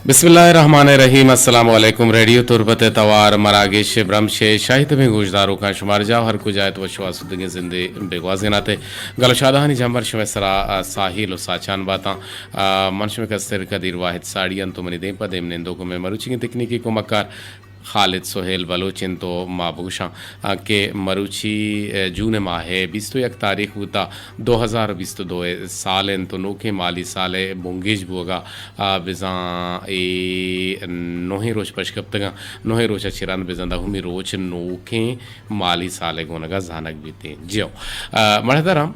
بسم اللہ الرحمن الرحیم۔ السلام علیکم۔ ریڈیو تربت ءِ توار مراگش ءِ برمش ءِ شاہی تبیں گوشداروکاں، شمارا جاہ ہر کجا ات وش ءُ آسودگیں زندے بہ گوازینات۔ گل ءُ شادہانی جمبر شمئے سرا، آ، ساہیل ءُ ساچان باتاں۔ آ، من شمئے کستر قدیر واحد ساڑی آں ءُ منی دیم پہ دیم نندوک ءُ مئے مروچیگیں تکنیکی کمکار خالد سہیل بلوچ انت ءُ ما بگوشاں، آ، کہ مروچی، آ، جون ماہ ءِ بیست ءُ یک تاریخ بوتا، دو ہزار بیست ءُ دو ءِ سال انت ءُ نوکیں مالی سال ءِ بنگیج بوگا، آ، بزاں اے نوہیں روچ پش کپتگاں، نوہیں روچ ءَ چہ رند بزاں دہمی روچ نوکیں مالی سال ءِ گونگا زانگ بیتیں۔ جیو، آ، مڑدراں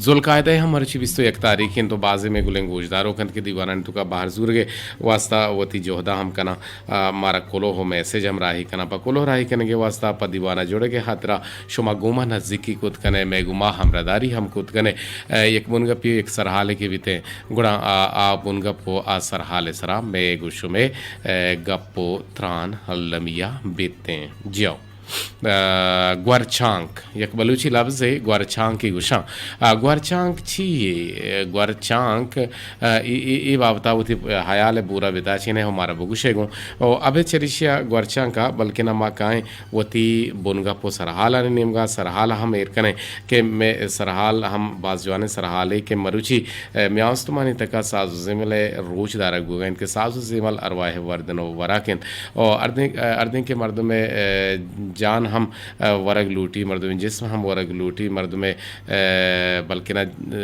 ذوالقعدہ ءِ ہم مرچی بیست ءُ یک تاریخ انت ءُ بازیں مئے گلیں گوشداروک انت کہ دیوانانی توکا بہر زورگ ءِ واسطہ وتی جہداں ہم کناں، آ، مارا کلوہ ءُ میسج ہم راہی کناں۔ پہ کلوہ راہی کنگ ءِ واسطہ پہ دیوان ءِ جوڑگ ءِ ہاترا شما گوں ما نزیکی کت کن ئے، مئے گوں ما ہمراہداری ہم کت کن ئے۔ آ، یک بنگپے ءُ یک سرحالے کہ بیتیں، گڑا آ، آ بنگپ ءُ آ سرحال ءِ سرا مئے گوں شمئے، آ، گپ ءُ تران المی ءَ بیتیں۔ جیو۔ آ، گورچانک، یک بلوچی لبزے گورچانکے گوشاں۔ آ، گورچانک چی یے؟ گورچانک، آ، اے، اے، اے بابتا وتی ہیال ءَ بورا بداچین ئے ءُ مارا بگوش ئے گوں۔ او ابید چریشی ءَ گورچانک ءَ بلکنا ما کائیں وتی بنگپ ءُ سرحالانی نیمگا، سرحال ہم ایر کنیں کہ مئے سرحال ہم باز جوانیں سرحالے کہ مروچی، آ، میاں استمانی تکا ساز ءُ زیمل ءِ روچ دارگ بوگا انت کہ ساز ءُ زیمل ارواہ ءِ وردن ءُ وراک انت۔ او اردیں، آ، اردیں کہ مردم ءِ، آ، جان ہم، آ، ورگ لوٹی، مردم ءِ جسم ہم ورگ لوٹی، مردم ءِ، آ، بلکنا، آ،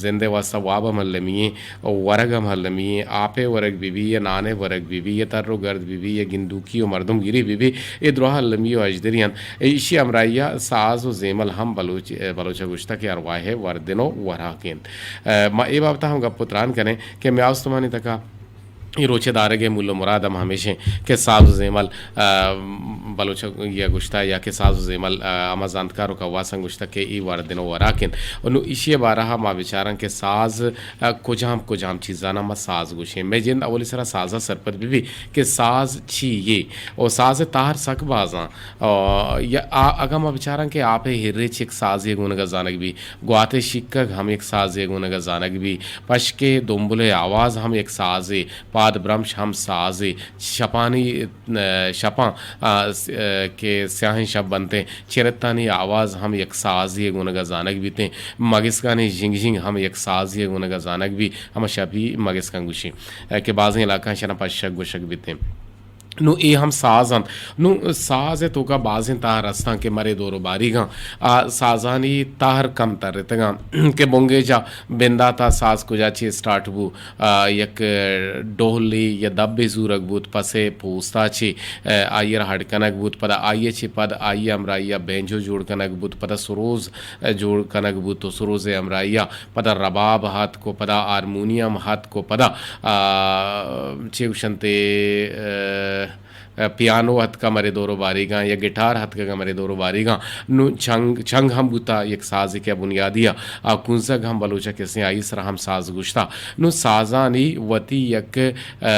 زند ءِ واسطہ واب ہم المی ایں، ورگ ہم المی ایں، آپ ءِ ورگ بہ بی یا نان ءِ ورگ بہ بی یا تر ءُ گرد بہ بی یا گندوکی ءُ مردم گیری بہ بی، اے دراہ المی ءُ اژدری انت۔ ایشی ہمراہی ءَ ساز ءُ زیمل ہم بلوچ، آ، بلوچ ءَ گوشتہ کہ ارواہ ءِ وردن ءُ وراک انت۔ آ، ما اے بابت ءَ ہم گپ ءُ تران کنیں کہ میاں استمانی تکا اے روچ ءِ دارگ ءِ مول ءُ مراد ہم ہمیش انت کہ ساز ءُ زیمل، آ، بلوچ ءَ گوشتہ یا کہ ساز ءُ زیمل، آ، ہما زانتکار ءُ کواساں گوشتہ کہ اے وردن ءُ وراک انت۔ ءُ نوں ایشی ءِ بارہ ءَ ما بچاراں کہ ساز، آ، کجام کجام چیزاناں ما ساز گوشیں۔ مئے جند اولی سرا ساز ءَ سرپد بہ بی کہ ساز چی یے؟ ءُ ساز ءِ تہر سک بازاں۔ آ، یا آ، اگاں ما بچاراں کہ آپ ءِ ہرے چک سازے گونگ ءَ زانگ بی، گوات ءِ شیکگ ہم یک سازے گونگ ءَ زانگ بی، پشک ءِ دمبل ءِ آواز ہم یک سازے، پاد برمش ہم سازے، شپانی، آ، شپاں، آ، س-، آ، کہ سیاہیں شپ بنتیں، چرتانی آواز ہم یک سازے گونگ ءَ زانگ بیتیں، مگسکانی جنگ جنگ ہم یک سازے گونگ ءَ زانگ بی، ہما شپی مگسکاں گوشیں، آ، کہ بازیں علاقہاں شنا پشک گوشگ بیتیں۔ نوں اے ہم ساز انت۔ نوں ساز ءِ توکا بازیں تہر استاں کہ مرے دور ءُ باریگاں آ سازانی تہر کم ترتگاں کہ بنگیجا بنداتا ساز کجا چے اسٹارٹ بو، آ، یک ڈولے یا دبے زورگ بوت، پسے پوستا چے، آ، آئی ءَ را ہڈ کنگ بوت، پدا آئی ءَ چے پد آئی ءِ ہمراہی ءَ بینجو جوڑ کنگ بوت، پدا سروز، آ، جوڑ کنگ بوت ءُ سروز ءِ ہمراہی ءَ پدا رباب ہتک ءُ پدا ہارمونیم ہتک ءُ پدا، آ، چے گوشنتے، آ، آ، پیانو ہتکا مرے دور ءُ باریگاں یا گٹار ہتکگا مرے دور ءُ باریگاں۔ نوں چنگ، چنگ ہم بوتا یک سازے کہ بنیادی آ، آ کنزگ ہم بلوچ ءَ کسیں آئی سرا ہم ساز گوشتا۔ نوں سازانی وتی یک، آ،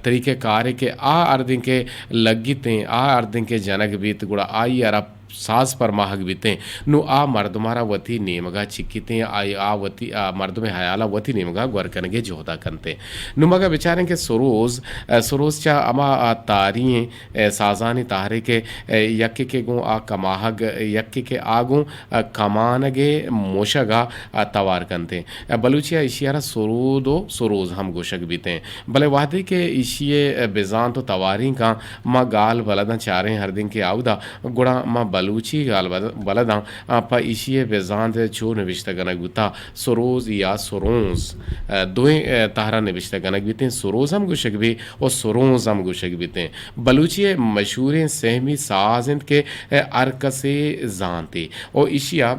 طریقہ کارے کہ آ ہردیں کہ لگیتیں، آ ہردیں کہ جنگ بیت گڑا آئی ءَ را ساز پرماہگ بیتیں، نوں آ مردم ءَ را وتی نیمگ ءَ چکیتیں، آ، آ وتی، آ مردم ءِ ہیال ءَ وتی نیمگ ءَ گور کنگ ءِ جہد ءَ کنتیں۔ نوں مگہ بچاریں کہ سروز، آ، سروز چہ ہما، آ، تہری ایں، آ، سازانی تہرے کہ، آ، یکے کہ گوں آ کماہگ، یکے کہ آ گوں، آ، کمانگ ءِ موشگ ءَ، آ، توار کنتیں۔ آ، بلوچی ءَ ایشی ءَ را سرود ءُ سروز ہم گوشگ بیتیں۔ بلے وہدے کہ ایشی ءِ بزانت ءُ توارینکاں ما گال بلداں چاریں ہردیں کہ آودا گڑا ما بلوچی گال بد-، بلداں، آ، پہ ایشی ءِ بزانت چو نبشتہ کنگ بوتا، سروز یا سرونز، آ، دوئیں، آ، تہرا نبشتہ کنگ بیتیں، سروز ہم گوشگ بی ءُ سرونز ہم گوشگ بیتیں۔ بلوچی ءِ مشہوریں سہمی ساز انت کہ، آ، ہر کسے زانتے ءُ ایشی ءَ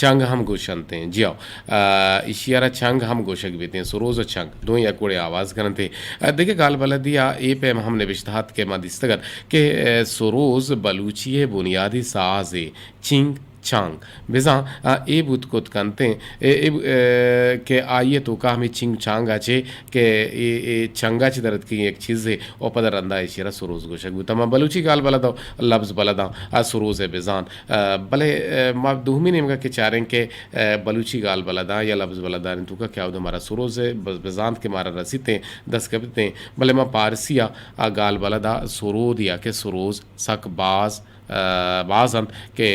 چنگ ہم گوشنتیں۔ جی ہو، آ، ایشی ءَ را چنگ ہم گوشگ بیتیں، سروز ءُ چنگ دوئیں یک وڑیں آواز کننتیں۔ آ، دگہ گال بلدی ءَ اے پیم ہم نبشتہ ات کہ ما دیستگ ات کہ، آ، سروز بلوچی ءِ بنیادی سازے، چنگ چانگ۔ بزاں، آ، اے بوت کت کنتیں، اے، اے، اے، کہ آئی ءِ توکا ہمے چنگ چانگ ءَ چے کہ اے، اے چنگ ءَ چے درتکگیں یک چیزے، او پدا رندا ایشی ءَ را سروز گوشگ بوتا۔ ما بلوچی گال بلد ءُ لبز بلداں، آ، سروز ءِ بزانت۔ آ، بلے، آ، ما دومی نیمگا کہ چاریں کہ، آ، بلوچی گال بلداں یا لبز بلدانی توکا کہ آودا مارا سروز ءِ بز-، بزانت کہ مارا رسیتیں، دست کپتیں، بلے ما پارسی ءَ، آ، گال بلد ءَ سرود یا کہ سروز سک باز ءَ باز انت کہ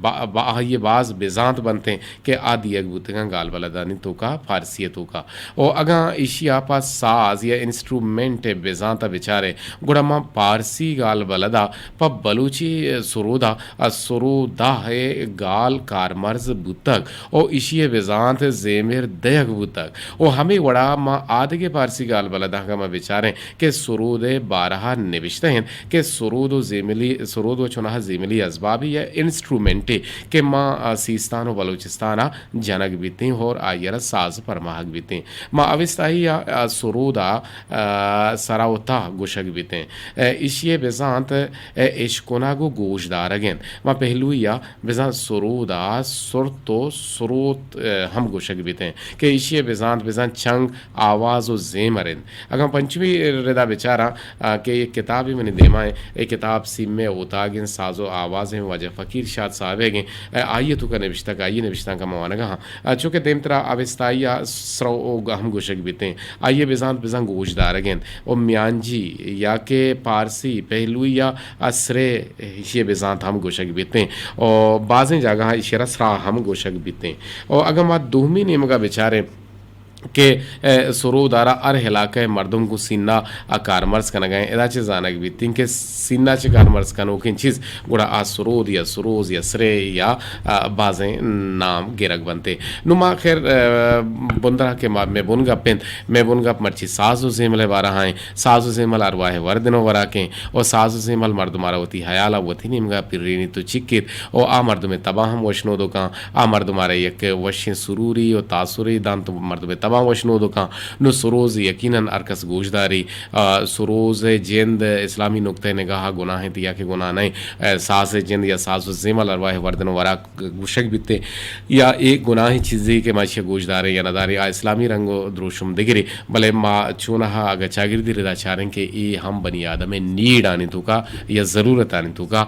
با-، با-، آئی ءِ باز بزانت بنتیں کہ آ دیگ بوتگاں گال بلدانی توکا، فارسی ءِ توکا۔ او اگاں ایشی ءَ پہ ساز یا انسٹرومنٹ ءِ بزانت ءَ بچاریں، گڑا ما پارسی گال بلد ءَ پہ بلوچی سرود ءَ، سرودا ءِ گال کارمرز بوتگ او ایشی ءِ بزانت زیمر دیگ بوتگ۔ او ہمے وڑا ما آدگہ پارسی گال بلداں اگاں ما بچاریں کہ سرود ءِ بارہ ءَ نبشتہ انت کہ سرود ءُ زیملی، سرود ءُ چوناہا زیملی ازبابے یا انسٹرومنٹے کہ ما، آ، سیستان ءُ بلوچستان ءَ جنگ بیتیں اور آئی ءَ را ساز پرماہگ بیتیں۔ ما اوستائی ءَ، آ، سرود ءَ، آ، سرا ءُ تہ گوشگ بیتیں۔ آ، ایشی ءِ بزانت، آ، اشکنگ ءُ گوشدارگ انت۔ ما پہلوئی ءَ بزاں سرود ءَ سرت ءُ سروت، آ، ہم گوشگ بیتیں کہ ایشی ءِ بزانت بزاں چنگ، آواز ءُ زیمر انت۔ اگاں پنچمی ردا بچاراں، آ، کہ یک کتابے منی دیما انت، اے کتاب سیم ءِ اوتاگ انت، ساز ءُ آواز انت، واجہ فقیر شاد صاحب ءِ گیں، آ، آئی ءِ توکا نبشتگ، آئی ءِ نبشتانک ءَ ما وانگا ہاں۔ آ، چونکہ دیمترا اوستائی ءَ سرو ءُ ہم گوشگ بیتیں، آئی ءِ بزانت بزاں گوشدارگ انت ءُ میانجی یا کہ پارسی پہلوئی ءَ اسرے ایشی ءِ بزانت ہم گوشگ بیتیں ءُ بازیں جاگہاں ایشی ءَ را سرا ہم گوشگ بیتیں۔ ءُ اگاں ما دومی نیمگا بچاریں کہ، اے، سرود ءَ را ہر علاقہ ءِ مردم گوں سینا ءَ کارمرز کنگ ءَ انت، ادا چہ زانگ بیتیں کہ سینا چہ کارمرز کنوکیں چیز گڑا آ سرود یا سروز یا سرے یا، آ، بازیں نام گرگ بنت۔ نوں ما خیر، آ، بندرا کہ ما، مئے بنگپ انت، مئے بنگپ مرچی ساز ءُ زیمل ءِ بارہ ءَ انت۔ ساز ءُ زیمل ارواہ وردن ءُ وراکیں ءُ ساز ءُ زیمل مردم ءَ را وتی حیال ءَ وتی نیمگ ءَ پرینیت ءُ چکیت ءُ آ مردم ءِ تب ءَ ہم وشنود کن، آ مردم ءَ را یک وشیں سروری ءُ تاثرے دنت، مردم ءِ تب ءَ وشنود کن۔ نوں سروز یقیناً ہر کس گوشداری، آ، سروز ءِ جند اسلامی نقطہ نگاہ ءَ گناہ انت یا کہ گناہ نہ انت، آ، ساز ءِ جند یا ساز ءُ زیمل ارواہ وردن ءُ وراک گوشگ بیت یا اے گناہیں چیزے کہ ما ایشی ءَ گوشداریں یا نداریں، آ اسلامی رنگ ءُ دروشم دگرے، بلے ما چوناہا اگاں چاگردی ردا چاریں کہ اے ہم بنی آدم ءِ نیڈانی توکا یا ضرورتانی توکا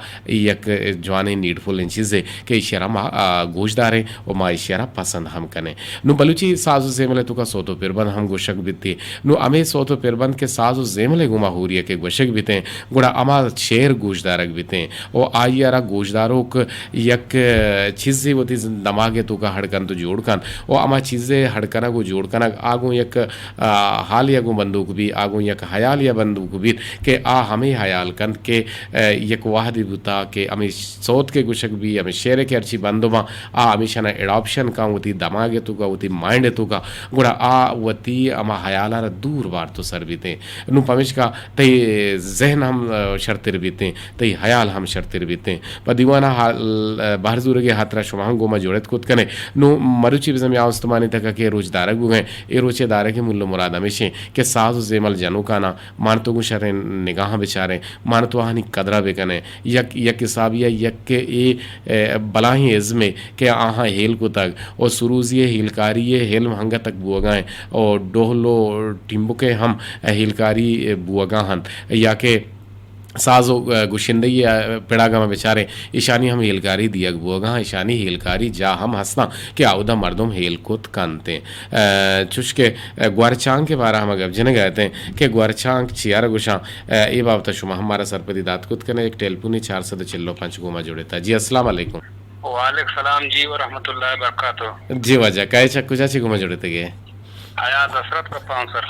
یک جوانیں نیڈفلیں چیزے کہ ایشی ءَ را ما، آ، گوشداریں ءُ ما ایشی ءَ را پسند ہم کنیں۔ نوں بلوچی ساز ءُ زیمل ءِ توکا سوت ءُ پربند ہم گوشگ بیت۔ نوں ہمے سوت ءُ پربند کہ ساز ءُ زیمل ءِ گوما ہوری ءَ کہ گوشگ بیتیں، گڑا ہما شعر گوشدارگ بیتیں ءُ آئی ءَ را گوشداروک یک چیزے وتی دماغ ءِ توکا ہڈ کنت ءُ جوڑ کنت ءُ ہما چیزے ہڈ کنگ ءُ جوڑ کنگ آ گوں یک، آ، حالے ءَ گوں بندوک بیت، آ گوں یک حیالے ءَ بندوک بیت کہ آ ہمے حیال کنت کہ، آ، یک وہدے بوتا کہ ہمے سوت کہ گوشگ بیت، ہمے شعر کہ ہرچی بندوباں، آ ہمیشانا اڈاپشن کن وتی دماغ ءِ توکا، وتی مائنڈ ءِ توکا، گڑا آ وتی ہما حیالاں را دور بارت ءُ سر بیتیں۔ نوں پمیشکا تئی ذہن ہم، آ، شرتر بیتیں، تئی حیال ہم شرتر بیتیں۔ پہ دیوان ءَ حال، آ، بہر زورگ ءِ ہاترا شما ہم گوں ما جوڑت کت کنے۔ نوں مروچی بزاں میا استمانی تکا کہ اے روچ دارگ بوگیں، اے روچ ءِ دارگ ءِ مول ءُ مراد ہمیشیں کہ ساز ءُ زیمل جنوکاناں مانتو گوں شریں نگاہاں بچاریں، مانتو آہانی قدر ءَ بکنیں۔ یک، یک حسابے ءَ یک اے، اے، بلاہیں ازمے کہ آہاں ہیل کتگ ءُ سروزی ءِ ہیلکاری ءِ علم ہنگتک بوگا انت ءُ ڈہل ءُ ٹیمبک ءِ ہم ہیلکاری بوگا انت یا کہ ساز ءُ گشندہی ءِ پڑاگاں ما بچاریں، ایشانی ہم ہیلکاری دیگ بوگا انت، ایشانی ہیلکاری جاہ ہم ہستاں کہ آودا مردم ہیل کت کنت۔ چوش کہ گورچانک ءِ بارہ ءَ ما گپ جنگ ءَ اتیں کہ گورچانک چیا را گوشاں، اے بابت ءَ شما ہم مارا سرپدی دات کت کنے۔ یک ٹیلیفونے چار سد ءُ چل ءُ پنچ گوں ما جڑتا۔ جی، السلام علیکم۔ وعلیکم السلام جی، ورحمۃ اللہ وبرکاتہ۔ جی واجہ، کئے چہ کجا چہ گوں ما جڑتگے؟ ایاز حسرت گپاں سر۔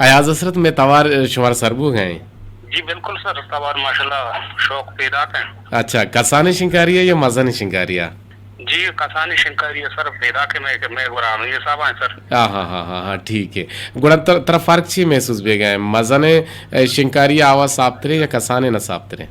ایاز حسرت، مئے توار شمارا سر بوگا ایں؟ جی بالکل سر، توار ماشاءاللہ شوق پیداک ایں۔ اچھا، کسانیں شنکاری اے یا مزنیں شنکاری اے؟ جی، کسانیں شنکاری اے سر، پیداک ایں، مئے، مئے گورا ہمے حساب ایں سر۔ ہاں، ہاں، ہاں، ہاں، ہاں، ٹھیک اے۔ گڑا تر-، ترا فرق چی محسوس بیگا اے؟ مزنیں، اے، شنکاری آواز ساپترے یا کسانیں نا ساپترے؟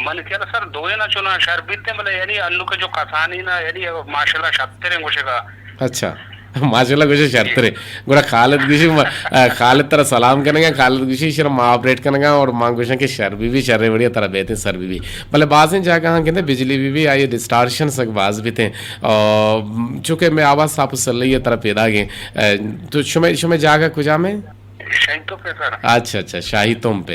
من خیال سر دوئیں نا چونا شر بیت ایں، بلے یعنی انو کہ جو کسانیں نا، یعنی ماشاءاللہ شرتر ایں گوشگا۔ اچھا۔ ماشاءاللہ، گوشے شرترے۔ گڑا خالد گوشی، ما-، آ، خالد ترا سلام کنگا، خالد گوشی، شر ما آپریٹ کنگا اور ما گوشاں کہ شر بی بی، شر وڑیا ترا بیتیں سر بی بی۔ بلے بازیں جاگہاں گندے بجلی بی بی، آئی ڈسٹارشن سک باز بیتیں۔ آ، چونکہ میں آواز صاف و سلئی ترا پیدا گیں۔ آ، تو شمے، شمے جاگہ کجا میں؟ شاہی توپ ءَ سر۔ اچھا، اچھا، شاہی توپ ءَ۔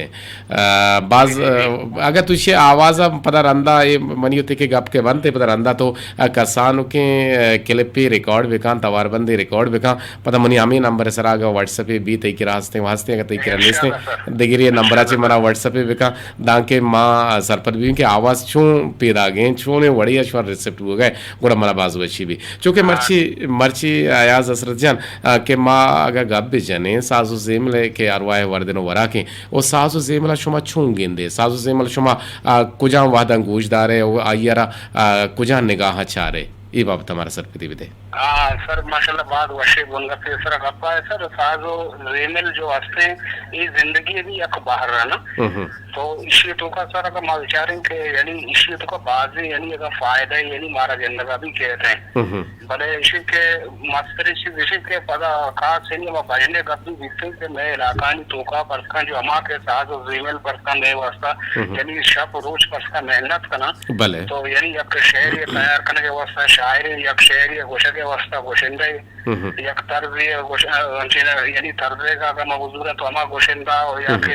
آ، باز، جی، جی، جی۔ آ، اگہ تو ایشی آواز ءَ پدا رندا اے منی و تئی کہ گپ کہ بنت، پدا رندا تو، آ، کسانکیں، آ، کلپے ریکارڈ بکن، توار بندے ریکارڈ بکن، پدا منی ہمے نمبر ءِ سرا اگہ واٹس ایپ ءَ بی تئی کرا ہستیں و ہستیں، اگہ تئی کرا نیستیں، انشاءاللہ سر۔ دگرے نمبر ءَ چہ انشاءاللہ۔ منا واٹس ایپ ءَ بکن، دانکہ ما، آ، سرپد ببیں کہ آواز چون پیداگیں، چونیں وڑے ءَ شما ریسپٹ بوگئے، گڑا منا باز وشی بی۔ چونکہ ہاں۔ مرچی، مرچی ایاز حسرت جان، آ، کہ ما اگہ گپ بجنیں، ساز و زیمل ءِ کہ ارواہ وردن و وراکیں، و ساز و زیمل ءَ شما چون گندے؟ ساز و زیمل شما، آ، کجام وہداں گوش دارے و آئی ءَ را، آ، کجام نگاہ ءَ چارے؟ اے بابت ءَ مارا سرپدی بدے۔ آ، سر، ماشاءاللہ، باز وشیں بنگپے سر گپ ءَ سر، ساز و زیمل جو ہستیں، اے زندگی ءِ بھی یک بہر ہے نا۔ ہم ہم۔ تو ایشی توکا سر اگہ ما بچاریں کہ یعنی ایشی توکا بازیں یعنی اگہ فائدہ یعنی مارا گندگا بھی کہتے ہیں۔ ہم ہم۔ بلے ایشی کہ مستریں چیز ایشی کہ پدا خاص یعنی ہما بجنے گپ بھی بیتیں کہ مئے علاقانی توکا پرسکاں جو ہما کہ ساز و زیمل پرسکاں مئے واسطہ ہم ہم۔ یعنی شپ روچ پرسکاں محنت کناں۔ بلے۔ تو یعنی یک شعرے تیار کنگ ءِ واسطہ شاعرے، یک شعرے گوشگ ءِ واسطہ گوشندہ ہم ہم۔ یک طرزے گوش-، انچیں یعنی طرزے کا اگہ ما بزوراں تو ہما گوشندہ و یا ہم ہم۔ کہ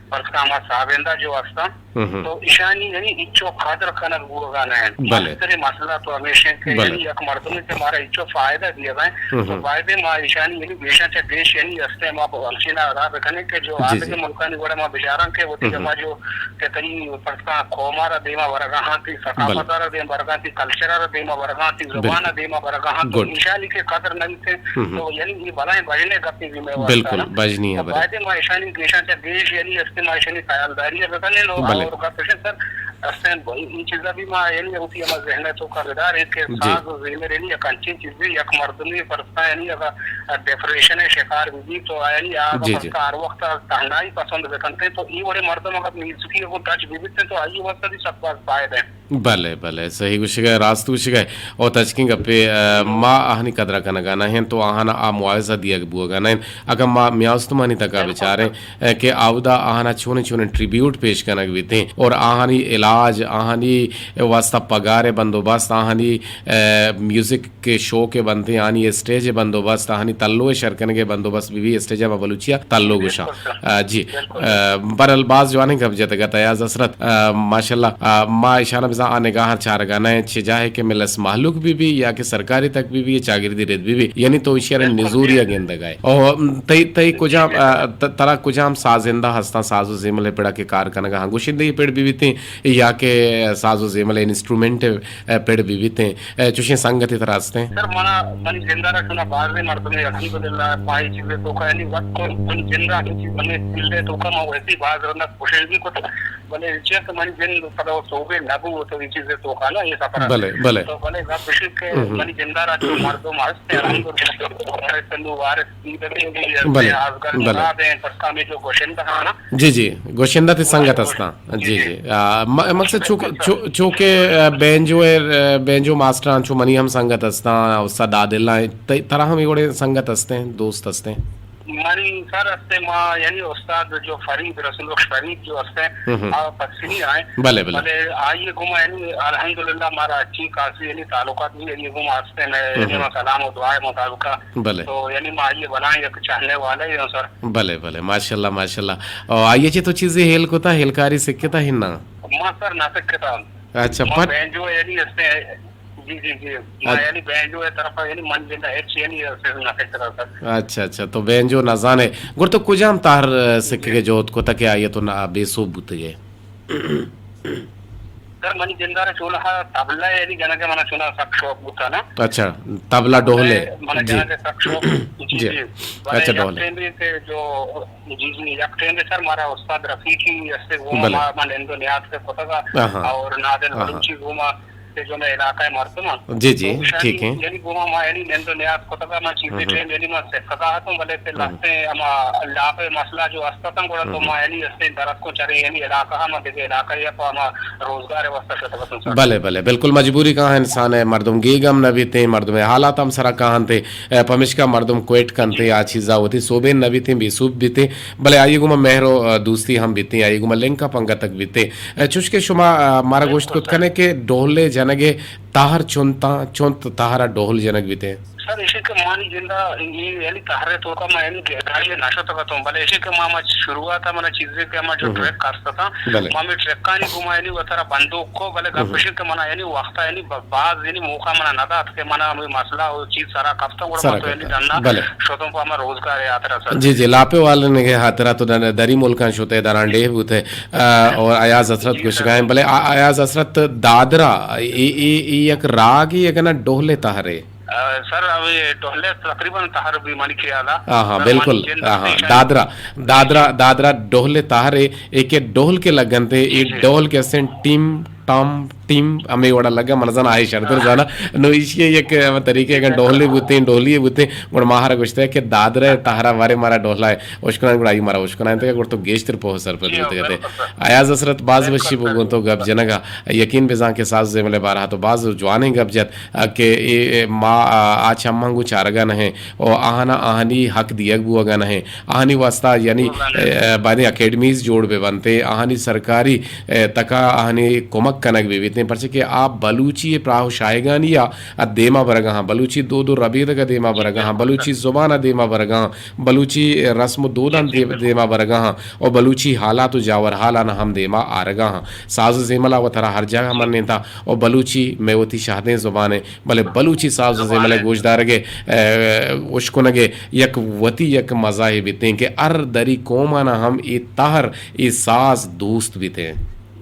پرسکاں ہما سازندہ جو ہستاں۔ ہم ہم۔ تو ایشانی یعنی ہچو قدر کنگ بوگا نہ انت۔ بلے۔ مستریں مسئلہ تو ہمیش انت کہ بلے۔ یعنی یک مردمے کہ مارا ہچو فائدہ دیگا انت، ہم تو ہم۔ باید ما ایشانی یعنی گیشاں چہ گیش یعنی ہستیں ما ہمچینا ادا بکنیں کہ جو جی، آدگہ جی۔ ملکانی وڑا ما بچاراں کہ وتی ہم ہم۔ ہما جو کہ تئی پرسکاں قوم ءَ را دیما برگا ہاں، تئی بلے۔ ثقافت ءَ را دیما برگا ہاں، تئی کلچر ءَ را دیما برگا ہاں، تئی زبان ءَ بلکل۔ دیما برگا ہاں، تو گڈ۔ ایشانی کہ قدر نہ بیت، ہم ہم۔ تو یعنی یہ بلائیں بجنے گپے بھی مئے واسطہ بلکل، نا۔ بجنی ہے تو بلے۔ باید ما ایشانی گیشاں چہ گیش یعنی است ما ایشانی خیالداری ءَ بکنیں نو بلے۔ اور گپ ایش انت سر، استیں، این چیزا بھی ما یعنی وتی ہما ذہن ءِ توکا بداریں کہ جی۔ ساز و زیمل یعنی یک انچیں چیزے، یک مردمے پرسکاں یعنی اگاں ڈپریشن ءِ شکار بہ بیت تو یعنی آ جی، جی۔ پرسکاں ہر وقت تہنائی پسند بکنت تو اے وڑیں مردم اگاں میوزکی ءَ گوں ٹچ بہ بیت تو آئی واسطہ بھی سک باز فائدہ ہے۔ بلے، بلے، صحیح گوشگئے، راست گوشگئے۔ او تچکیں گپے، آ، ما آہانی قدر کنگا نہ انت تو آہانا آ معاوضہ دیگ بوگا نہ انت۔ اگاں ما میاں استمانی تکا بلکل بچاریں، سر۔ اے، کہ اودا آہانا چونیں چونیں ٹریبیوٹ پیش کنگ بیتیں اور آہانی علاج، آہانی واسطہ پگار ءِ بندوبست، آہانی، اے، میوزک کہ شوق ءِ بنتیں، آہانی اسٹیج ءِ بندوبست، آہانی تلو ءِ شر کنگ ءِ بندوبست بہ بی، اسٹیج ءَ ما بلوچی ءَ تلو گوشاں۔ بلکل سر۔ آ، جی۔ بلکل۔ آ، بہرحال باز جوانیں گپ جتگ ات ایاز حسرت۔ آ، ماشاءاللہ، آ، ما ایشاناں بزاں آ نگاہ ءَ چارگا نہ ایں، چہ جاہے کہ ملس مہلوک بہ بی یا کہ سرکاری تک بہ بی یا چاگردی رد بہ بی، یعنی تو ایشی ءَ را بلکل نزوری ءَ جی۔ گندگ ءَ ئے۔ او تئی، تئی کجام، آ، ت-، ترا کجام سازندہ ہستاں، ساز و زیمل ءِ پڑ ءَ کہ کار کنگ ءَ ہاں، گشندہی پڑ بہ بیتیں یا کہ ساز و زیمل ءِ انسٹرومنٹ ءِ پڑ بہ بیتیں، اے، چوشیں سنگتے ترا ہستیں؟ سر، منا، منی جند ءَ را چونا بازیں مردمے الحمدللہ ما اے چیز ءِ توکا، یعنی وت من جند ءَ ہمے چیز، ہمے فیلڈ ءِ توکا ما ویسے باز رندا کوشش بھی کت، بلے چیا کہ منی جند پدا وہ سوبے نہ بو تو اے چیز ءِ توکا نا اے سفر ءَ۔ بلے، بلے۔ تو بلے گپ اش انت کہ ہم، ہم۔ منی جند ءَ را چو مردم ہست الحمدللہ، سندو وارث بلے، آزگر بلے۔ مراد ہیں، پرسکا میں جو گوشندہ ہیں نا۔ جی، جی، گوشندہ تئی سنگت ہستاں۔ جی، جی۔ آ، م-، مقصد چونکہ، چو-، چونکہ، آ، بینجو ءِ، آ، بینجو ماسٹر آں، چو منی ہم سنگت ہستاں، استاد عادل آں، تئی، ترا ہم اے وڑیں سنگت ہستیں، دوست ہستیں؟ منی سر ہستیں ما، یعنی استاد جو فرید، رسول بخش فرید جو ہستیں، ہم، ہم۔ آ پسنی آئیں۔ بلے، بلے۔ بلے آئی گما یعنی الحمدللہ مارا اچھی خاصی یعنی تعلقات بھی آئی گما ہستیں، میں ہم، یعنی ہم۔ ما سلام و دعا مطابقہ۔ بلے۔ تو یعنی ما آئی بلائیں یک چاہنے والے ہیں سر۔ بلے، بلے، ماشاءاللہ، ماشاءاللہ۔ او آئی ءَ چہ تو چیزے ہیل کتا، ہیلکاری سکتا ہنا؟ ما سر نہ سکتا۔ اچھا، ما پت- بینجو یعنی اس نے، جی، جی، جی۔ ما اچ- یعنی بینجو ہے طرف یعنی من جندا ہچ یعنی اس نے نہ سکتا سر۔ اچھا، اچھا، تو بینجو نہ زانے۔ گر تو کجام تہر، آ، سکے جی۔ جہد کتا کہ آئی تو نہ بے سوب بوتگے؟ سر، منی جند ءَ را چوناہا طبلہ یعنی جنگ ءَ منا چوناہا سک شوق بوتا نا۔ اچھا، طبلہ ڈولے۔ منا جی۔ جنگ ءَ سک شوق۔ جی، جی۔ جی۔ بلے اچھا، یک ڈولے۔ ٹائم بھی کہ جو، جی، جی، یک ٹائم بھی سر مارا استاد رفیقی استے گوما بلے۔ ما، ما نند و نیاد کے کتگا آہا۔ اور نادل آہا۔ بلوچی گوما۔ کہ جو میں علاقہ مردم ہاں۔ جی، جی، تو شاید ٹھیک ہے۔ یعنی گوما ما یعنی نند و نیاز کتگا، ما چیزیں ہم۔ ٹائم یعنی ما سکتا ہتوں، بلے پھر ہم۔ لہتے ہما لاپ مسئلہ جو استتاں گڑا تو ہم۔ ما یعنی استیں درد کو چرے یعنی علاقہ ہم دیگه علاقہ یا پا ما روزگار واسطہ شتگتوں سر۔ بلے، بلے، بالکل مجبوری کا انسان ہے، مردم گیگ ہم نہ بیتے، مردم حالات ہم سرا کاہنتے، اے، پمشکا مردم کوئٹ کنتے، آ چیزا ہوتی، سوبین نہ بیتے، بے سوب بیتے، بلے آئی گوما مہر و، آ، دوستی ہم بیتے، آئی گوما لنک پنگتک بیتے۔ اے، چوشکہ شما، آ، مارا گوشت کت کنے کہ ڈولے جنگے تہر چنتاں، چنت تہرا ڈول جنگ بیتے۔ سر، ایشی کہ مانی جندا اے یعنی تہرے توکا ما یعنی گہرائی نہ شتگتوں، بلے ایشی کہ ما، ما شروعات منا چیزے کہ ما جو ہم۔ ٹریک کرستاں، بلے۔ ما میں ٹریکانی گوما یعنی وترا بندوک کو، بلے گپ ہم۔ ایشی کہ منا یعنی وقتا یعنی ب-، باز یعنی موقع منا نہ دات کہ منا ہمیں مسئلہ و چیز سرا کپتا، گڑا سرا ما تو یعنی کپتا۔ دنا بلے۔ شتوں پہ ہما روزگار ہاترا سر۔ جی، جی، لاپے والے نے ہاترا تو دن-، دری ملکاں شتے دران ڈیہ بوتے، آ، اور ایاز حسرت جی، سر۔ گوشگائیں، بلے آ-، ایاز حسرت دادرا، ای، ای، ای یک راگی یک نا ڈولے تہرے۔ آ، سر، ابھی ڈولے تقریباً تہر بھی منی خیالا۔ ہاں، ہاں، سر، بالکل۔ منی جند ہاں، ہاں، سے شاید دادرا، دادرا، دادرا ڈولے تہرے، ایک ڈول کے لگنتے، جی، ایک جی۔ ڈول کے سن ٹیم ٹام ٹیم ہمے وڑا لگا، من زانا آئی شرتر زانا۔ نو ایشی یک طریقے اگاں ڈولے بوتیں، ڈولی بوتیں، گڑا ماہرا گوشتے کہ دادرے تہرا وارے مارا ڈولا ہے، اشکنان گڑا آئی مارا اشکنان تک، گڑا تو گیشتر پوہ سر پر جی، دیتے گتے۔ بالکل سر۔ ایاز حسرت باز وشی بگون تو گپ جنگا، یقین بزان کہ ساز زیملے بارہا تو باز جوانیں گپ جت، آ، کہ اے، اے، ما، آ، آ چماں گوں چارگا نہ ہیں، او آہانا آہانی حق دیگ بوگا نہ ہیں۔ آہانی واسطہ یعنی، اے، اے، بایدیں اکیڈمیز جوڑ بہ بنت، آہانی سرکاری، اے، تکا آہانی کمک کنگ بہ بیت، پرچہ کہ آ بلوچی پراہ و شاہگانی آ، آ دیما برگا ہاں، بلوچی دود و ربیدگ دیما برگا ہاں، بلوچی زبان دیما برگا ہاں، بلوچی رسم و دودان دے-، دیما برگا ہاں، او بلوچی حالات و جاور حالان ہم دیما آرگا ہاں۔ ساز و زیملا وترا ہر جاگہ مننتا، او بلوچی مئے وتی شہدیں زبان ہے، بلے بلوچی ساز و زیمل ء گوشدارگ ء، ء، اشکنگ ء یک وتی یک مزاہے بیتیں کہ ہر دری قومانا ہم اے تہر، اے ساز دوست بیتیں۔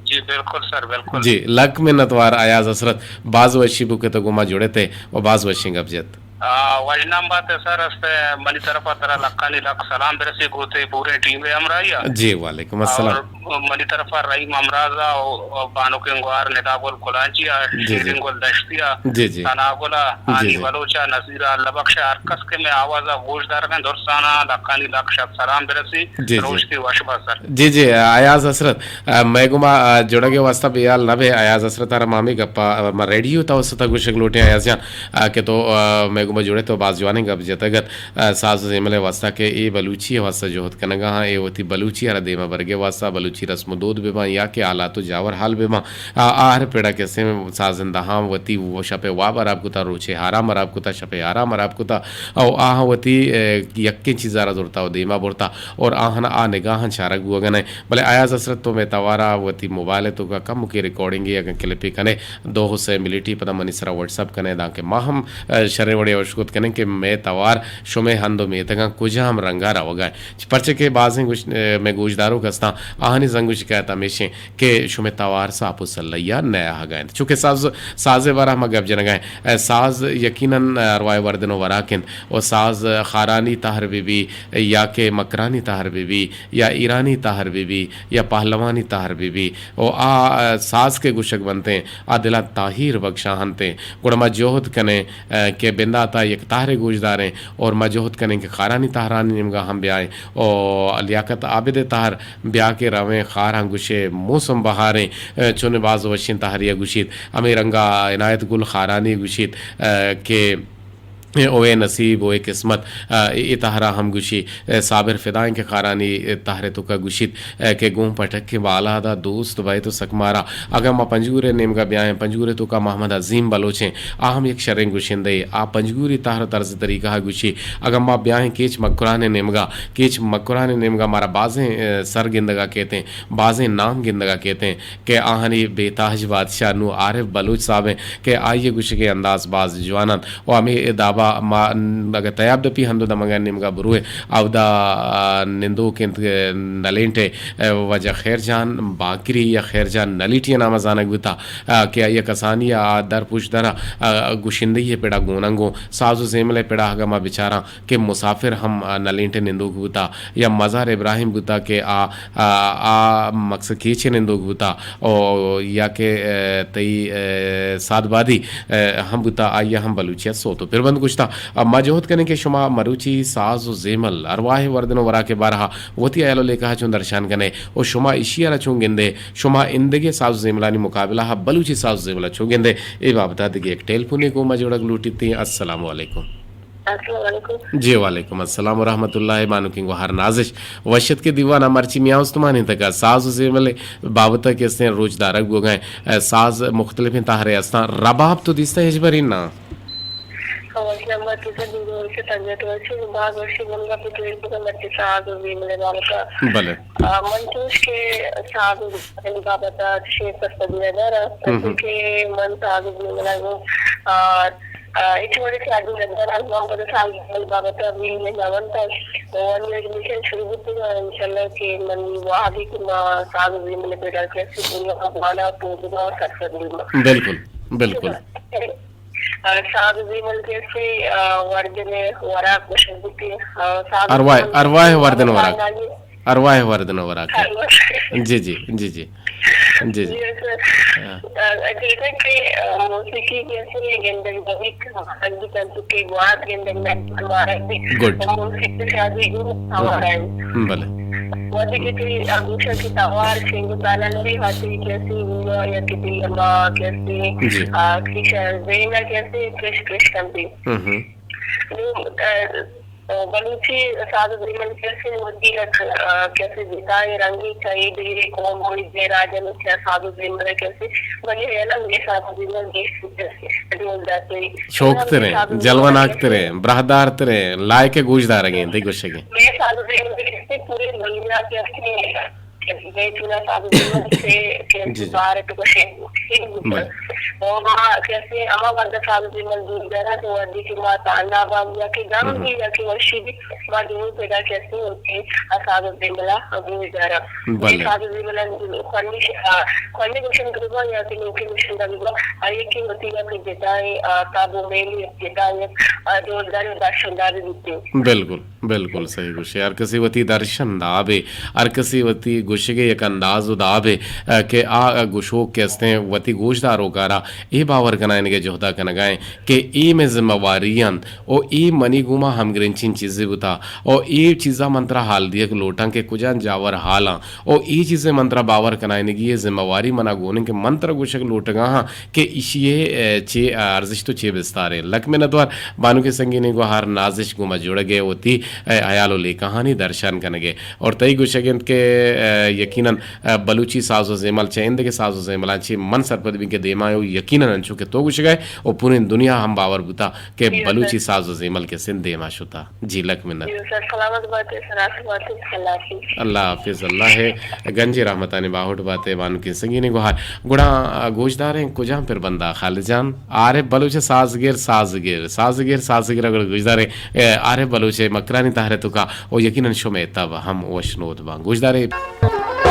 جی، بالکل سر، بالکل۔ جی، لک منتوار ایاز حسرت، باز وشی بو کہ تو گوما جڑتے و باز وشیں گپ جت۔ آ، وژنام بات سر، است منی طرفا ترا لکانی لک سلام برسی گوتے پورے ٹیم ء ہمراہی ء۔ جی، وعلیکم السلام۔ اور منی طرفا رحیم ہمراز ء و بانکیں گوہار ندا گل کلانچی ء، جی، جی۔ شیرین گل دشتی ء، جی، جی۔ ثنا گل ء، جی، ہانی جی۔ بلوچ ء، نصیر ء، اللہ بخش ء، ہر کس کہ مئے آواز ء گوش دارگاں درستاناں لکانی لک شت سلام برسی۔ جی، جی۔ روشتی وش بات سر۔ جی، جی، ایاز حسرت، ء، مئے گوما، ء، جڑگ ء واسطہ بے حال نہ بے۔ ایاز حسرت ء را ما ہمے گپا، ء، ما ریڈیو تا وسط ء گوشگ لوٹیں ایاز جان، ء، کہ تو، ء، مئے گوما جڑے تو باز جوانیں گپ جتگ ات۔ ء، ساز و زیمل ء واسطہ کہ اے بلوچی ء واسطہ جہد کنگا ہاں، اے وتی بلوچی ء را دیما برگ ء واسطہ، بلوچی رسم و دود بہ باں یا کہ حالات و جاور حال بہ باں، آ، آ ہر پڑا کہ سیں سازندہاں وتی و شپ ء واب ہراب کتا، روچ ء آرام ہراب کتا، شپ ء آرام ہراب کتا، او آہاں وتی، ء، یکیں چیز ء را زرتا و دیما برتا اور آہاں آ نگاہاں چارگ بوگا نہ۔ بلے ایاز حسرت تو مئے توارا وتی موبائل ء توکا کمکے ریکارڈنگے اگاں کلپے کنے، دو سئے منٹے پدا منی سرا واٹس اپ کنے، دانکہ ما ہم، ء، شریں وڑے ء اشکت کنیں کہ مئے توار شمئے ہند و میتگاں کجام رنگا روگا انت۔ پرچہ کہ بازیں گوش-، ء، مئے گوشداروک ہستاں، آہانی زنگ و شکایت ہمیشیں کہ شمئے توار ساپ و سلہیا نیاہگا انت۔ چونکہ ساز، سازے بارا ہما گپ جنگا انت۔ ء، ساز یقیناً ارواہ وردن و وراک انت و ساز خارانی تہر بہ بی یا کہ مکرانی تہر بہ بی یا ایرانی تہر بہ بی یا پہلوانی تہر بہ بی، و آ، آ، ساز کہ گوشگ بنتیں، آ دلا تاہیر بخشاں ہنتیں۔ گڑا ما جہد کنیں، آ، کہ بنداتا یک تہرے گوشداریں، اور ما جہد کنیں کہ خارانی تہرانی نیمگا ہم بیائیں، و لیاقت عابد تہر بیا کہ رویں خاراں گوشے موسم بہاریں، آ، چون باز وشیں تہریا گوشیت۔ ہمے رنگا عنایت گل خارانی گوشیت، آ، کہ اوے نصیب، اوے قسمت، آ، اے، اے تہرا ہم گوشی، آ، صابر فدائیں کہ خارانی، آ، تہر توکا گوشیت، آ، کہ گوں پٹک بالادا دوست بئے تو سک مارا۔ اگاں ما پنجگور نیمگا بیائیں، پنجگور توکا محمد عظیم بلوچیں، آ ہم یک شریں گوشندے، آ پنجگوری تہر طرز طریقہ گوشی۔ اگاں ما بیائیں کیچ مکران نیمگا، کیچ مکران نیمگا مارا بازیں، آ، سر گندگا کیتیں، بازیں نام گندگا کیتیں۔ کہ آہانی بے تاج بادشاہ نوں عارف بلوچ صاحب انت کہ آئی ء گوشگ ء انداز باز جوان انت و ہمے دابا ما، ما اگہ تیاب دپی ہندو دمگانی نیمگا بروئے، اودا، آ، نندوک انت، آ، نلینٹے، آ، واجہ خیر جان باکری یا خیر جان نلیٹی نام زانگ بوتا، آ، کہ آئی کسانی آ در پوش در، آ، گشندگی پڑا گوننگو ساز و زیمل پڑا اگہ ما بچاراں کہ مسافر ہم، آ، نلینٹے نندوک بوتا یا مزار ابراہیم بوتا کہ آ، آ، آ مقصد کیچے نندوک بوتا۔ او یا کہ، آ، تئی، آ، سادبادی، آ، ہم بوتا، آئی ہم بلوچی ء سوت و پربند گوشتا۔ آ، ما جہد کنیں کہ شما مروچی ساز و زیمل، ارواح وردن و وراک بارہا وتی ہیال و لیکہ چون درشان کنے و شما اشی را چون گندے، شما اندگے ساز و زیملانی مقابلہ بلوچی ساز و زیمل چون گندے، اے بابتا دگہ یک ٹیلیفونے گوں ما جوڑگ لوٹیت۔ السلام علیکم۔ السلام علیکم۔ جی وعلیکم السلام و رحمت اللہ۔ بانکیں گوہار نازش، وشت کے دیوانا مرچی میاں استمانی تکا ساز و زیمل بابت کہ استیں روچ دارگ بوگائیں، اے، ساز مختلفیں تہرے استاں۔ رباب تو دیستہ ہچبریں نا؟ ہاں، وش نمبر تو سے دور سے تنگت وش، باز وش من کا پتوی کو مرچی ساز و زیمل بابت۔ بلے۔ آ، من چوش کہ ساز و زیمل بابت چیز سرپدی ندارا، ہم ہم۔ کہ من ساز و زیمل آ، آ، ہچ وڑے ساز و زیمل آ، من پتہ ساز و زیمل بابت ویل نہ ونتا۔ تو انیمیشن شروع بوتگ، انشاءاللہ کہ من واہگی کہ ما ساز و زیمل پیدا کیسے دنیا کا بوانا تو بنا سرپد بیما۔ بالکل، بالکل۔ آ، ساز و زیمل کیسے، آ، وردن وراک بشن بوتی، آ، ساز و ارواح، زیمل ارواح وردن وراک۔ ارواح وردن وراک۔ ارواح۔ جی، جی، جی، جی۔ جی، جی۔ جی، سر۔ ہاں۔ آ، جیسا کہ، آ، موسیقی کیسے گندگ بوت، ہم بھی کنتو کہ گوات گندگ میں ہمارا بھی۔ گڈ۔ موسیقی شادی گروپ ہمارا ہے۔ بلے۔ وتی کہ تئی آ گوشگ کہ توار شنگ و تالان بھی وتی کیسے ہوا یا کہ تئی ہما کیسے، جی۔ آ، کہ شاید زینہ کیسے کش کش کنتی۔ ہم ہم۔ نوں، آ، آ، بلوچی ساز و زیمل کیسے وتی یک، آ، کیسے جتائیں رنگی چاہیے دیرے قوم ہوئی دے راجن کیا ساز و زیمل کیسے بلے ہے نا، میرے ساز و زیمل دیش کیسے ڈول داتے۔ شوق ترے، جلوہ ناک ترے، براہدار ترے، لائق گوش دارگیں، دی گوشگیں۔ میں ساز و زیمل کیسے پورے دنیا کے اپنے بیچونا ساز و زیمل سے کہ جی، جی۔ بارت گوشے۔ بلے۔ اور ما کیسے اما وقت ساز و زیمل دور دارا تو ودی کہ ما تانا بام یا کہ گم ہم۔ بھی یا کہ وشی بھی ما دور پیدا کیسے ہوتے ساز و زیملا دور دارا۔ بلے۔ ساز و زیملا خونی ش-، آ، خونی گوشن گروبا یا کہ لوکی گوشن گروبا آئی کہ ہوتی یا کہ جدائیں، آ، تاب و میلی جدائیں، آ، دور دارے داشن داری دیتے۔ بالکل۔ بالکل صحیح گوشے۔ ہر کسی وتی درشن دابے، ہر کسی وتی گوشگے یک انداز و دابے، آ، کہ آ گوشوک کہ استیں وتی گوشداروکارا اے باور کنائینگے جہدا کنگائیں کہ اے مئے ذمہ واری انت و اے منی گوما ہمگرنچین چیزے بوتا و اے چیزا من ترا حال دیگ لوٹاں کہ کجان جاور حالاں و اے چیزے من ترا باور کنائینگی اے ذمہ واری منا گونیں کہ من ترا گوشگ لوٹگا ہاں کہ ایشی ء، اے، چے ارزشت و چے بستاریں۔ لک منتوار بانکیں سنگینیں گوہار نازش گوں ما جوڑگ ء وتی، اے، ہیال و لیکہانی درشان کنگ ء۔ اور تئی گوشگ انت کہ، اے، یقیناً، اے، بلوچی ساز و زیمل چہ ایندگہ ساز و زیملاں چہ من سرپد بیں کہ دیما و یقیناً انچو کہ تو گوشگ ء و پوریں دنیا ہم باور بوتا کہ بلوچی ساز و زیمل کسے دیما شتا۔ جی، لک منت۔ جی سر، سلامت باتے، سر، آسو باتے، اللہ حافظ۔ اللہ حافظ، اللہ ء گنجیں رحمتانی باہوٹ باتے، بانکیں سنگینیں گوہار۔ گڑا گوشداریں کجام پر بندہ خالد جان؟ عارف بلوچ سازگر، سازگر، سازگر، سازگر، گڑا گوشداریں، اے، عارف بلوچ مکرانی تہر توکا و یقیناً شمئے تب ہم وشنود باں۔ گوشداریں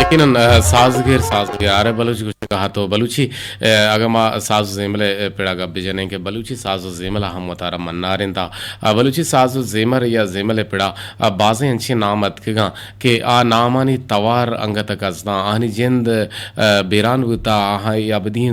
یقیناً، اے، سازگر، سازگر، عارف بلوچ گوشگا تو بلوچی، اے، اگاں ما ساز و زیمل ء پڑا گپ بجنیں کہ بلوچی ساز و زیمل ہم وتارا منار انت۔ آ، بلوچی ساز و زیمر یا زیمل ء پڑا، آ، بازیں انچیں نام اتکگاں کہ آ نامانی توار انگت ء کزداں، آہانی جند، آ، بیران بوتا، آہانی ابدی، آ،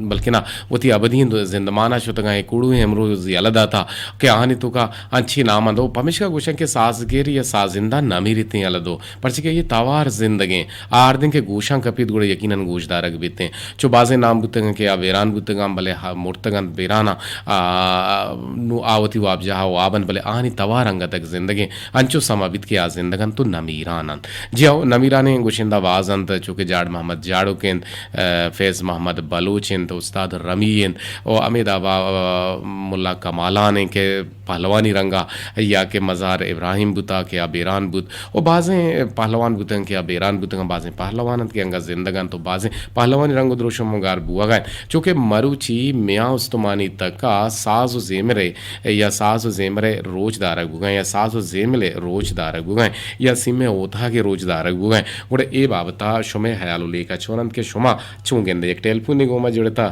بلکنا وتی ابدی زندمانا شتگاں، اے کوڑویں امروز یلہ داتا کہ آہانی توکا انچیں نام انت۔ و پمیشکا گوشن کہ سازگر یا سازندہ نمیریتیں یلہ دو۔ پرچہ کہ اے توار زندگیں، آ ہردیں کہ گوشاں کپیت گڑا یقیناً گوشدارگ بیتیں۔ چو بازیں نام بوتگاں کہ آ بیران بوتگاں، بلے ہا مرتگاں بیراناں، آ، نو آ وتی وابجاہ ء واب انت، بلے آہانی توار انگتک زندگیں۔ انچو سما بیت کہ آ زندگ انت و نمیران انت۔ جی ہو، نمیرانیں گوشندہ باز انت، چو کہ جاڑ محمد جاڑوک انت، آ، فیض محمد بلوچ انت، استاد رمی انت و ہمے دابا، آ، ملا کمالان انت کہ پہلوانی رنگا یا کہ مزار ابراہیم بوتا کہ آ بیران بوت و بازیں پہلوان بوتن کہ آ بیران بوتن۔ بازیں پہلوان انت کہ انگت زندگ انت و بازیں پہلوانی رنگ و دروشم گار بوہگا انت۔ چونکہ مروچی میاں استمانی تکا ساز و زیمرے یا ساز و زیمرے روچ دارگ بوگا انت یا ساز و زیملے روچ دارگ بوگا انت یا سیمے اوتاگے روچ دارگ بوگا انت۔ گڑا اے بابتا شمے حیال و لیکہ چون انت کہ شما چون گندے؟ یک ٹیلیفونی گوما جڑتا۔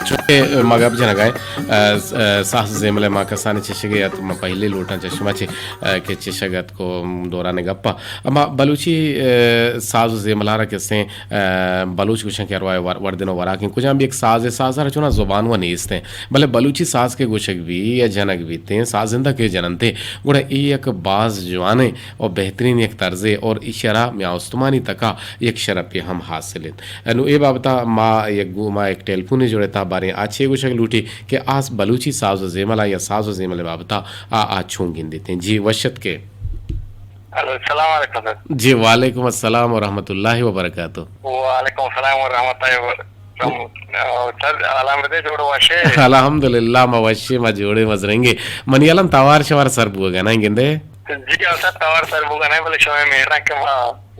چونکہ ما گپ جنگا ایں، ا، س-، ا، ساز زیمل ء ما کسانیں چشگے ات، ما پہلے لوٹاں چہ شما چہ، ا، کہ چشگ ات کو دوران گپا۔ اما بلوچی، ا، ساز و زیملارا کسیں ا، بلوچ گوشن کہ ارواہ ور-، وردن و وراکیں۔ کجام بھی یک سازے، سازارا چونا زبان و نیستیں۔ بلے بلوچی ساز کے گوشگ بھی یا جنگ بیتیں، سازندہ کے جننتے۔ گڑا اے یک باز جوانیں و بہترین یک طرزے اور ایشرا میاں استمانی تکا یک شرپے ہم حاصل انت۔ نو اے بابتا ما یک گو-، ما یک ٹیلیفونے جوڑتا باریں آ چے گوشگ لوٹی کہ آ بلوچی ساز و زیملا یا ساز و زیمل بابتا آ، آ چون گندیتیں۔ جی وشت کے۔ السلام علیکم سر۔ جی، وعلیکم السلام ورحمۃ اللہ وبرکاتہ۔ وعلیکم السلام ورحمۃ اللہ وبرکاتہ۔ سر، الحمدللہ، جوڑ وشے؟ الحمدللہ، ما وشے، ما جوڑے، ما زرنگے۔ منی الم توار شوار سر بوگا نہ گندے؟ جی ہاں سر، توار سر بوگا نہ، بلے شما میرا کہ ما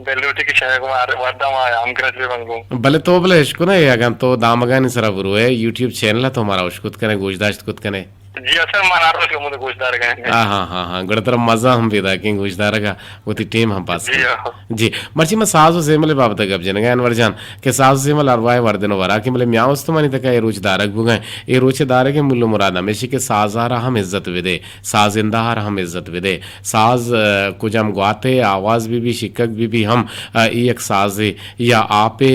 دل لوٹی کہ شما کو مار وردا ما ہم گرج بنگو۔ بلے تو بلے اشکنے، اگن تو دامگانی سرا بروے، یوٹیوب چینل تو مارا اشکت کنے، گوشداشت کت کنے۔ جی ہاں سر، من ہر روز ہمود گوش دارگا ہیں۔ ہاں، ہاں، ہاں، ہاں۔ گڑا ترا مزہ ہم پیدا کیں گوش دارگا، وتی ٹیم ہم پاس جی کیں۔ ہاں۔ جی، مرچی ما ساز و زیمل بابت گپ جنگا انور جان، کہ ساز و زیمل ارواہ وردن و وراکیں، بلے میاں استمانی تکا اے روچ دارگ بوگا ایں۔ اے روچ دارگ مول و مراد ہمیشی کہ سازارا ہم عزت بدے، سازندہارا ہم عزت بدے۔ ساز، ا، کجام گواتے آواز بی بی، شکک بی بی ہم، ا، اے یک سازے۔ یا آپے،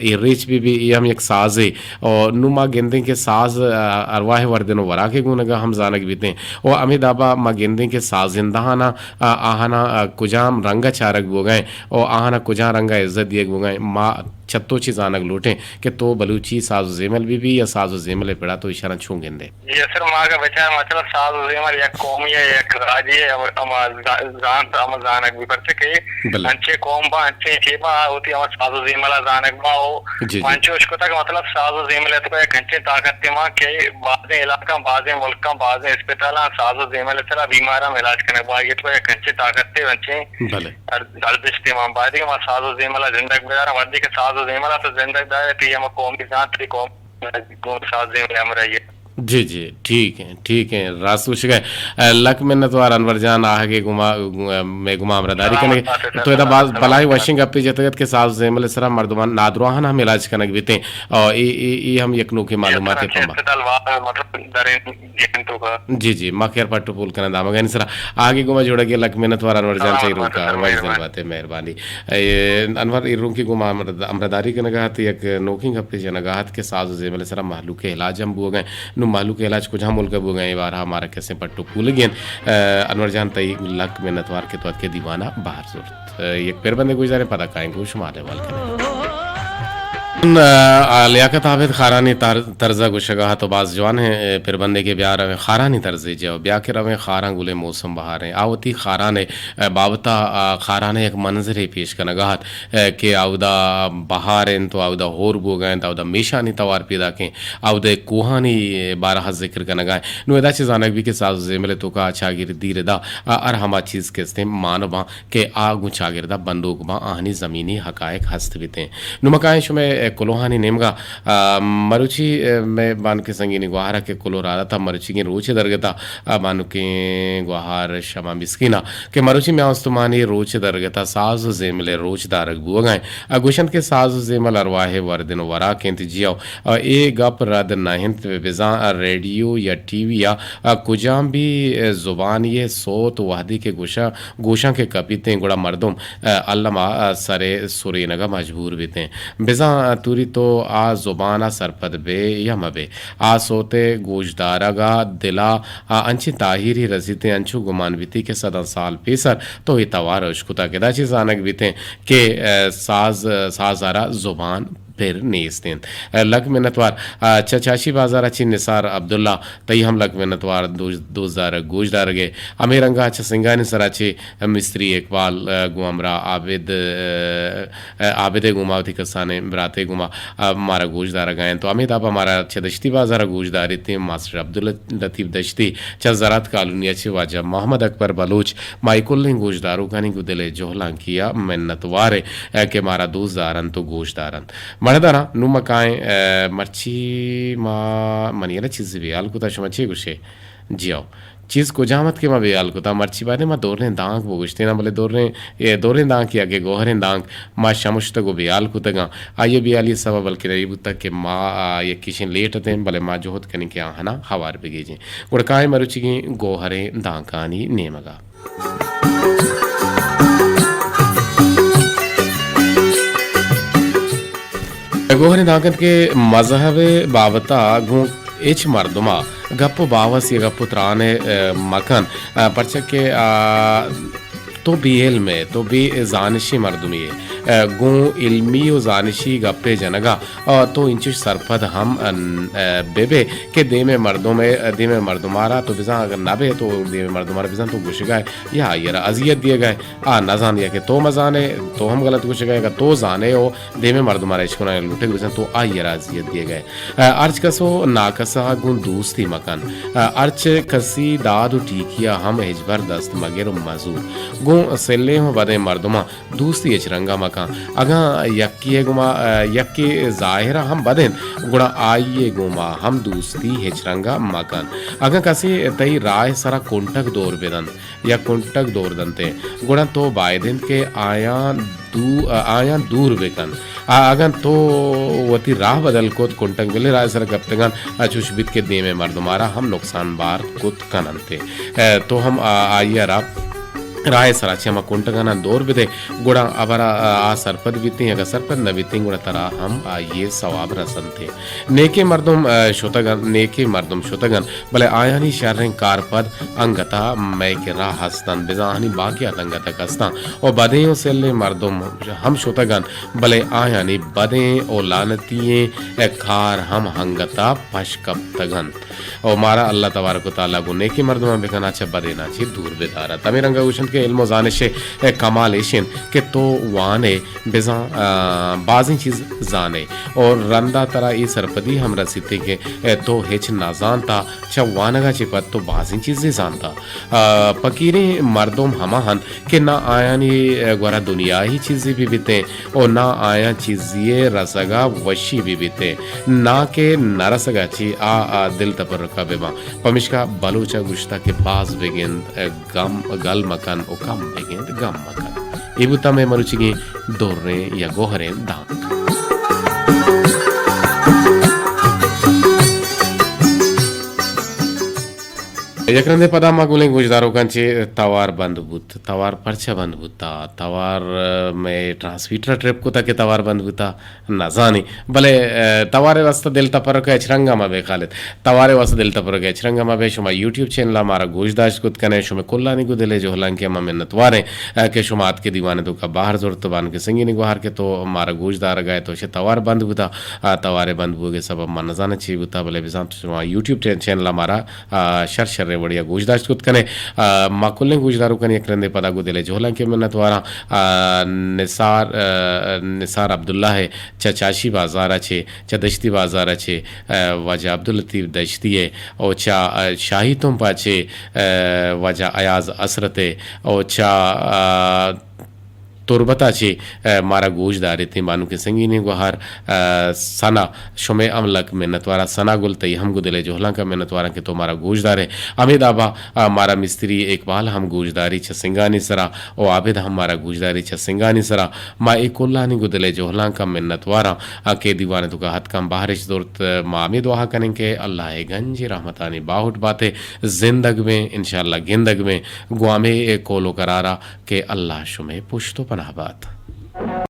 اے ریچ بی بی، اے ہم یک سازے۔ او نوں ما گندیں کہ ساز، ا، ارواہ وردن و وراکے گونگا ہم زانگ بیتیں۔ او ہمے دابا ما گندیں کہ سازندہانا، ا، آہانا، ا، کجام رنگا چارگ بوگا ایں، او آہانا کجام رنگا عزت دیگ بوگا ایں۔ ما چہ تو چی زانگ لوٹیں کہ تو بلوچی ساز و زیمل بی بی یا ساز و زیمل پڑا تو اشانا چون گندے؟ جی سر، ما اگہ بچار مطلب ساز و زیمل یک قومی ء یک راجی ء ہم، ہما زا-، زانت ہما زانگ بی، پرچہ کہ بلے۔ انچیں قوم با، انچیں ٹیما وتی ہما ساز و زیمل ء زانگ با و جی، جی۔ انچو اشکتا کہ مطلب ساز و زیمل ء تو یک انچیں طاقت ما کہ بازیں علاقہ، بازیں ملکاں، بازیں اسپتالاں ساز و زیمل ء سرا بیماراں علاج کنگ با، یہ تو یک انچیں طاقت انچیں بلے۔ ارزشت ما باید کہ ما ساز و زیمل ء زندگ بداریں، وقتی کہ ساز و زیمل ء تو زندگ دارے، تی ہما قومی زانت، تی قوم گوں سازیں ہمراہی ء۔ جی، جی، ٹھیک ہیں، ٹھیک ہیں، راست گوشگ ء۔ لک منت وار انور جان، آہگے گما، مے گما ہمراہ داری کنگے۔ تو ادا باز بلاہیں وشیں گپے جتگ ات کہ ساز زیمل سرا مردمان نادراہان ہم علاج کنگ بیتیں۔ اور اے، اے، اے ہم یک نوکیں معلومات پمبا۔ مطلب دریں جی، جی، ما خیر پٹ و پول کناں دامگانی سرا۔ آگے گوما جوڑگے لک منت وار انور جان چہ ایروکا، وش زند باتے، مہربانی۔ اے، انور ایروکی گوما ہمراہ-، ہمراہداری کنگا ات، یک نوکیں گپے جنگا ات کہ ساز و زیمل سرا مہلوک علاج ہم بوگا ایں۔ نوں مہلوک علاج کجام ملک بوگا ایں، اے بارہ مارا کسیں پٹ و پولگی انت۔ اے، انور جان تئی لک منت وار کہ تو اتکے دیوانا بہر زرت۔ یک پربندے گوش داریں، پدا کائیں گوں شما حال احوال کنیں۔ آ، لیاقت عابد خارانی تر-، طرزا گوشگا ات و باز جوان ہیں، اے، پربندے کہ بیا رویں خارانی طرزے جا و بیا کہ رویں خاراں گلیں موسم بہاریں۔ آ وتی خارانے، اے، بابتا، آ، خارانے یک منظرے پیش کنگا ات، اے، کہ اودا بہار انت و اودا ہور بوگا انت، اودا میشانی توار پیداکیں، اودا کوہانی بارہا ذکر کنگا انت۔ نوں ادا چہ زانگ بی کہ ساز و زیمل توکا چاگردی ردا، آ، ہر ہما چیز کہ استیں مانباں کہ آ گوں چاگرد ء بندوک باں، آہانی زمینی حقائق ہست بیتیں۔ نوں ما کائیں شمئے کلوہانی نیمگا، آ، مروچی، آ، مئے بانکیں سنگینی گوہار ء کہ کلوہ راداتا مروچیگیں روچے درگتا، آ، بانکیں گوہار شما مسکینا کہ مروچی میاں استمانی روچے درگتا ساز و زیمل ء روچ دارگ بوگا ایں۔ آ گوشنت کہ ساز و زیمل ارواہ وردن و وراک انت۔ جی او، آ، اے گپ رد نہ انت، بزاں ریڈیو یا ٹی وی ء، آ، کجام بھی، آ، زبانی ء سوت وہدے کہ گوشاں گوشاں کہ کپیتیں گڑا مردم، آ، الما، آ، سرے سرینگا مجبور بیتیں۔ بزاں، آ، توری تو آ زبانا سرپد بے یا مبے، آ سوتے گوشدارگا دلا، آ، انچیں تاہیری رسیتیں، انچو گمان بیتی کہ صداں سال پیسر تو اے توار اشکتا۔ گدا چی زانگ بیتیں کہ، آ، ساز، سازارا زبان پر نیست انت۔ لک منتوار۔ آ، چہ چاشی بازار ءَ چہ نثار عبداللہ، تئی ہم لک منتوار دوست، دوست دارگ، گوش دارگ ءَ۔ ہمے رنگ ءَ چہ سنگانی سرا چہ مستری اقبال، آ، گوں ہمراہ عابد، آ، عابد ءَ گوں ما وتی کسانیں براتے گوں ما، آ، مارا گوش دارگ ءَ انت۔ تو ہمے داب ءَ مارا چہ دشتی بازار ءَ گوش داریت ماسٹر عبداللطیف دشتی، چہ زرات کالونی ءَ چہ واجہ محمد اکبر بلوچ، ما اے کلیں گوش داروکانی گوں دل ءِ جہلانکی ءَ منتوار ایں کہ مارا دوست دارنت و گوش دارنت۔ مڑداراں، نوں ما کائیں، آ، مرچی ما، منی ءَ را چیزے بے حال کتا، شما چے گوشے؟ جی ہو۔ چیز کجام ات کہ ما بے حال کتا؟ مرچی بایدیں ما دوریں دانک بگوشتیناں، بلے دوریں، اے دوریں دانک یا کہ گوہریں دانک ما شمشتگ و بے حال کتگاں۔ آئی ءِ بے حالی ءِ سبب بلکیں اے بوتگ کہ ما، آ، یکے شیں لیٹ اتیں، بلے ما جہد کنیں کہ آہانا ہوار بگیجیں۔ گڑا کائیں مروچیگیں گوہریں دانکانی نیمگا۔ گوہریں دانک انت کہ مذہب ءِ بابت ءَ گوں ہچ مردم ءَ گپ و باوس یا گپ و تران ءَ، آ، مکن، آ، پرچا کہ، آ، تو بے علم ئے، تو بے زانشیں مردمے ئے، آ، گوں علمی و زانشی گپ ءِ جنگ ءَ آ، تو انچش سرپد ہم، آ، بہ بئے کہ دیمے مردم ءَ، دیمے مردم ءَ را تو بزاں اگر نہ بئے تو دیمے مردم ءَ را بزاں تو گوشگ ءَ ئے یا آئی ءَ را اذیت دیگ ءَ ئے، آ نہ زان یا کہ تو مہ زان ئے، تو ہم غلط گوشگ ءَ ئے، اگاں تو زان ئے و دیمے مردم ءَ را اشکنائینگ لوٹئے بزاں تو آئی ءَ را اذیت دیگ ءَ ئے۔ آ، ہرچ کس و ناکس ءَ گوں دوستی مکن۔ آ، ہرچ کسی داد و ٹیکی ءَ ہم ہچبر دست مگر و مزور۔ گوں سلیں و بدیں مردماں دوستی ہچ رنگ ءَ مکن۔ اگاں یکے ءِ گوما، آ، یکے ظاہر ءَ ہم بد انت، گڑا آئی ءِ گوما ہم دوستی ہچ رنگ ءَ مکن۔ اگاں کسے تئی راہ ءِ سرا کنٹگ دور بدنت یا کنٹگ دور دنت، گڑا تو باید انت کہ آیاں دو-، آ، آیاں دور بکن۔ آ، اگاں تو وتی راہ بدل کت، کنٹگ بلے راہ ءِ سرا کپتگاں، آ، چوش بیت کہ دیمے مردم ءَ را ہم نقصان بار کت کن انت۔ آ، تو ہم، آ، آئی ءَ را راہ ءِ سرا چہ ہما کنٹگاناں دور بدئے، گڑا ہبر ءَ آ سرپد بیتیں، اگاں سرپد نہ بیتیں، گڑا ترا ہم آئی ءِ ثواب رسنت۔ نیکیں مردم، آ، شتگ انت، نیکیں مردم شتگ انت، بلے آیانی شریں کار پد انگت ءَ مئے کرا ہست انت، بزاں آہانی باقیات انگت ءَ ہست انت۔ و بدیں و سلیں مردم ہم شتگ انت، بلے آیانی بدیں و لعنتی ئیں کار ہم انگت ءَ پش کپتگ انت۔ و مارا اللہ تبارک و تعالی گوں نیکیں مردماں بکنات، چہ بدیناں چہ دور بدارات۔ ہمے رنگ ءَ گوشنت کہ علم و زانش ءِ کمال ایش انت کہ تو وان ئے، بزاں، آ، بازیں چیز زان ئے، اور رندا ترا اے سرپدی ہم رسیت کہ، اے، تو ہچ نہ زانتا، چہ وانگا چہ پد تو بازیں چیزے زانتا۔ آ، پکیریں مردم ہما انت کہ نہ آیانی گورا دنیاہی چیزے بہ بیتیں و نہ آیاں چیزے ءِ رسگ ءَ وشی بہ بیتیں، ناں کہ نہ رسگ ءَ چہ آ، آ دل تپرک ءَ بہ باں۔ پمیشکا بلوچ ءَ گوشتگ کہ باز بہ گند گم، گل مکن و کم بہ گند گم مکن۔ اے بوتاں مئے مروچیگیں دوریں یا گوہریں دانک۔ یک رندے پدا ما گلیں گوشداروکاں چہ توار بند بوت۔ توار پرچا بند بوتا؟ توار، آ، مئے ٹرانسمیٹر ءَ ٹرپ کتا کہ توار بند بوتا؟ نزانیں۔ بلے، آ، توار ءِ واستہ دل تپرک ءَ ہچ رنگ ءَ مہ بے خالد۔ توار ءِ واستہ دل تپرک ءَ ہچ رنگ ءَ مہ بے۔ شما یوٹیوب چینل ءَ مارا گوش داشت کت کن ئے۔ شمئے کلانی گوں دل ءِ جہلانکی ءَ ما منتوار ایں، آ، کہ شما اتک ءُ دیوان ءِ توکا بہر زرت۔ بانک سنگینی گوہار کہ تو مارا گوش دارگ ءَ ئے، تو چہ توار بند بوتا۔ آ، توار ءِ بند بوگ ءِ سبب ما نزاناں چی بوتا، بلے بزاں تو شما یوٹیوب چین-، چینل ءَ مارا آ، شر شریں وڑے ءَ گوش داشت کت کن ئے۔ آ، ما کلیں گوشداروکانی یک رندے پدا گوں دل ءِ جہلانکی ءَ منتواراں۔ آ، نثار، آ، نثار عبداللہ ءِ چہ چاشی بازار ءَ چہ، چہ دشتی بازار ءَ چہ، آ، واجہ عبداللطیف دشتی ءِ، او چہ، آ، شاہی تمپ ءَ چہ، آ، واجہ ایاز حسرت ءِ، او چہ، آ، تربت ءَ چہ، آ، مارا گوش داریتیں بانکیں سنگینیں گوہار، آ، ثنا، شمئے ہم لک منتوار آں۔ ثنا گل، تئی ہم گوں دل ءِ جہلانک ءَ منتوار آں کہ تو مارا گوش دار ئے۔ ہمے داب ءَ، آ، مارا مستری اقبال ہم گوش داری چہ سنگانی سرا، او عابد ہم مارا گوش داری چہ سنگانی سرا۔ ما اے کلانی گوں دل ءِ جہلانک ءَ منتوار آں، آ، کہ دیوان ءِ توکا اتکاں بہر اش زرت۔ ما ہمے دعا کنیں کہ اللہ ءِ گنجیں رحمتانی باہوٹ بات ئے، زندگ بیں، انشاءاللہ گندگ بیں، گوں ہمے کول و قرار ءَ کہ اللہ شمئے پشت و پناہ بات۔